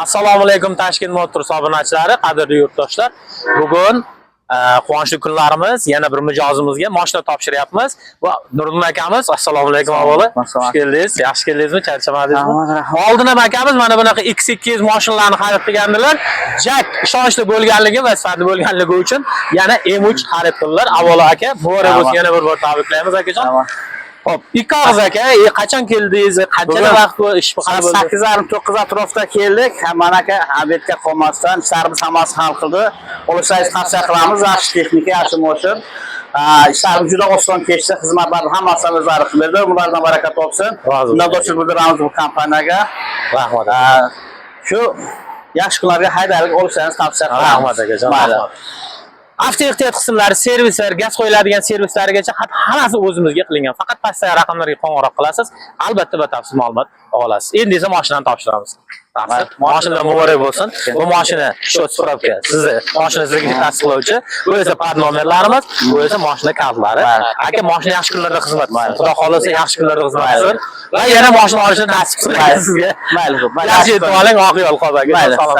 Assalomu alaykum, Tashkent Motors obunachilari, qadrli yurtdoshlar. Bugun quvonchli kunlarimiz, yana bir mijozimizga mashina topshiryapmiz. Va Nuriddin akamiz, assalomu alaykum avvalo. Assalomu. Xush keldingiz. Yaxshi keldingizmi? Charchamadingizmi? Rahmat, rahmat. Oldin ham akamiz mana bunaqa X200 mashinalarni xarid qilgandilar. JAC ishonchli bo'lganligi va sifatli bo'lganligi uchun yana M3 xarid qildilar. Avvalo aka, muborak bo'lsin, Rahmat. yana bir bor tabriklaymiz, akajon. Rahmat. Xo'p, ikki og'iz aka, qachon keldingiz? Qanchada Bugun vaqt bu ish Soat bo'ldi? 8:30, 9 atrofida keldik. Mana aka обед ga qolmasdan ishlarimiz hammasi hal qildi. Olsangiz, tavsiya qilamiz. Yaxshi texnika, yaxshi moshin. Ishlarimiz juda oson kechdi. Xizmatlarni hammasini o'zlari qilib berdi. Ulardan baraka topsin. Rozi. Minnatdorchilik bildiramiz bu kompaniyaga. Rahmat. Shu yaxshi kunlarga haydaylik, olsangiz, tavsiya qilamiz. Rahmat, akajon. Mayli. Rahmat. Avtoehtiyot qismlari, servislar, gaz qo'yiladigan servislarigacha hammasi o'zimizga qilingan. Faqat pastdagi raqamlarga qo'ng'iroq qilasiz, albatta batafsil ma'lumot olasiz. Endi esa mashinani topshiramiz. Rahmat. Mashina muborak bo'lsin. Bu mashina счет, справка. Sizni mashina sizga tasdiqlovchi. Bu esa под nomerlarimiz, bu esa mashina kartlari. Aka, mashina yaxshi kunlarda xizmat qilsin. Xudo xohlasa, yaxshi kunlarda xizmat qilsin. Va yana mashina olishni nasib qilsin sizga. Mayli, mayli. Yaxshi yetib oling, oq yo'l qoldi aka. Mayli. Salomat.